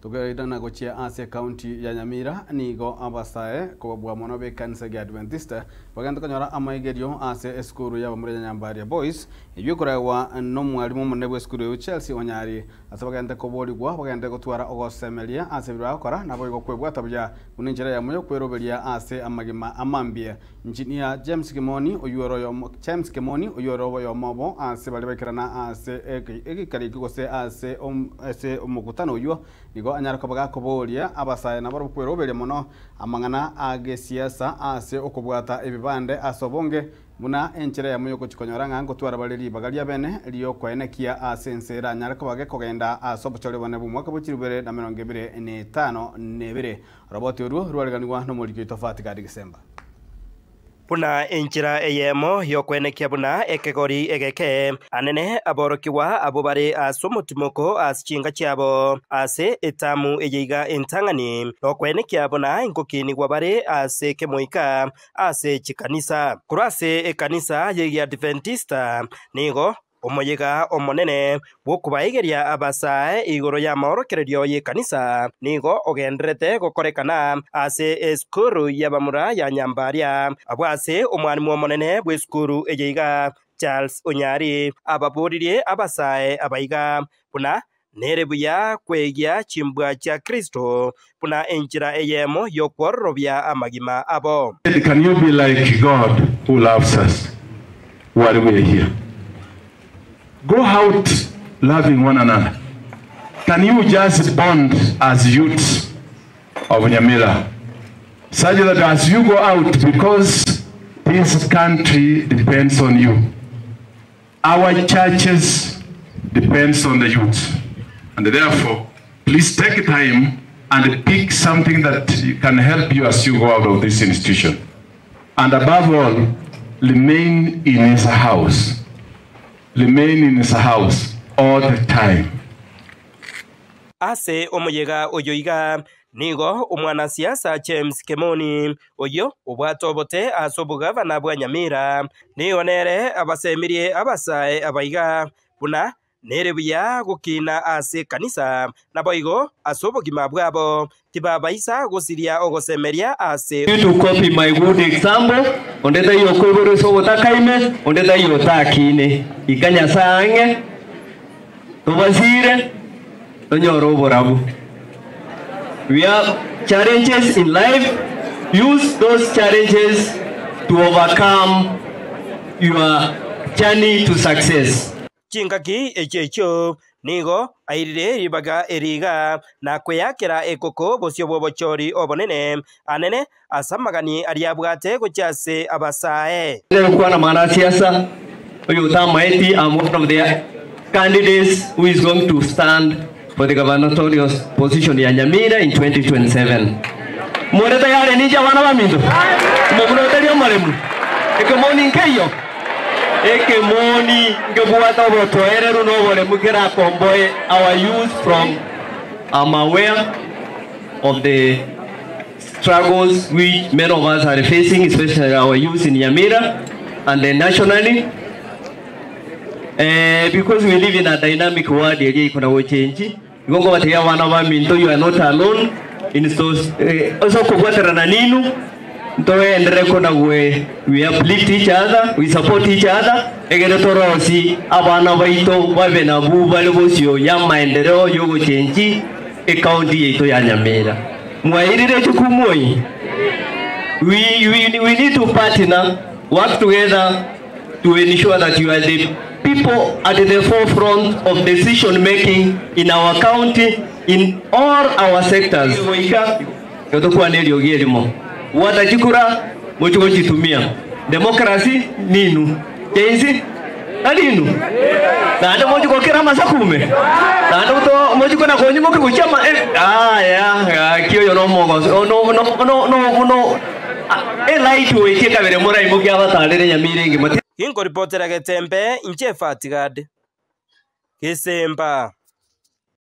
Tokoirana gochia ase ekaunti ya Nyamira, nigo abasae kobabua mono b'ekanisa y'Adventista bagente konyora amaigerio ase esukuru y'abamura ya Nyambaria Boys, eyio ekoraegwa nomwalimu omonene bw'esukuru eyio Chelsea Onyari. Ase bagente koborigwa bagente gotwara ogosemeria ase ebio bagokora naboigo kwebwata buya buna enchera eyemo y'okweroberia ase amagima amambia. Engineer James Kimoni oyio ore oyomo James Kimoni oyio ore oyomo obo ase baria baikerana ase egeikaro ekio gose ase ase omokutano oyio nigo anyare koba gakoboria abasae nabarabwo kweroberia mono amang'ana a gesiasa ase okobwata ebibande ase obonge buna enchera eyemo yogochia konyora ng'a ngotwara bare ribaga riabene riokoenekia ase ense eranyare koba gekogenda ase obochori obonene bw'omwaka bwe chilifu ibere na emerongo ebere na etano na ebere. Oroboti orwo rwareganigwa nomoriki oito Fatigadi Gisemba. Buna enchera eyemo y'okwenekia buna ekegori egeke, anene aborokigwa abwo bare ase omotimoko ase chinka chiabo ase etamu eye iga entang'ani, nokwenekia buna ingokinigwa bare ase ekemoika ase chikanisa. Korwa ase ekanisa y'Egiadventista nigo Omoyega omonene bw'okobaegeria abasae igoro y'amaorokererio y'ekanisa nigo ogendererete gokorekana ase esukuru y'abamura ya Nyambaria, abwo ase omwalimu omonene bw'esukuru eye iga, Charles Onyari, ababoririe abasae aba iga buna nere buya kwegia chimbwa chia Kristo buna enchera eyemo y'okwororobia amagima abo. Can you be like God who loves us while we are here? Go out loving one another. Can you just bond as youths of Nyamira such that as you go out, because this country depends on you. Our churches depends on the youth and therefore please take time and pick something that can help you as you go out of this institution and above all remain in his house remain in his house all the time. Ase omoyega oyo iga, nigo omwanasiasa James Kemoni, oyio obwate obote ase obogavana bwa Nyamira, nigo nere abasemirie abasae aba iga, buna nere buya gokina ase ekanisa, naboigo ase obogima bwabo tibabaisa gosiria ogosemeria ase. You to copy my good example, onde taiyo okoiborwa ase obotaka ime, onde taiyo otakine. Ika Nyasae ang'e, tobasire, tonyore oborabu. We have challenges in life, use those challenges to overcome your journey to success. Chingaki echio echio nigo airire ribaga eri iga, na kweyakera ekoko bosio bw'obochori obonene anene ase amagani aria abwate gochia ase abasae. Gokwana mwanasiasa oyo otamaeti am one of the candidates who is going to stand for the gubernatorial position ya Nyamira in 2027. More tayari ninche abana baminto? Omomura otari omoremu? Ekemoni nkeiyo? Ekemoni nkebwate obotoereru na oboremu kerakomboe our youth from I'm aware of the struggles which many of us are facing, especially our youth in Nyamira and then nationally. Eh, because we live in a dynamic world eria ikona gochenji igo nkobatebia abana baminto you are not alone in so eh, ase okobwaterana ninu ntoenderere kona gwe we uplift each other we support each other egere torosi abana baito babe nabwo bare bosio ya maendeleo yogochenji ecounty yaito ya Nyamira mwairire jukumu eye we, we, we need to partner work together to ensure that you are the people at the forefront of decision making in our county in all our sectors. Goika tokwane eriogi erimo gwata chikura mochi gochitumia democracy ninu chensi tari inu naende mochi gokera amasakume naende to mochi kona konyimoki gochia ama aya gaki oyo nomogoso no no no no no Elight goikia kabere moraimokie abatarere Nyamira engima. Ginkoripotera Getembe, inche Fatigad Gesemba.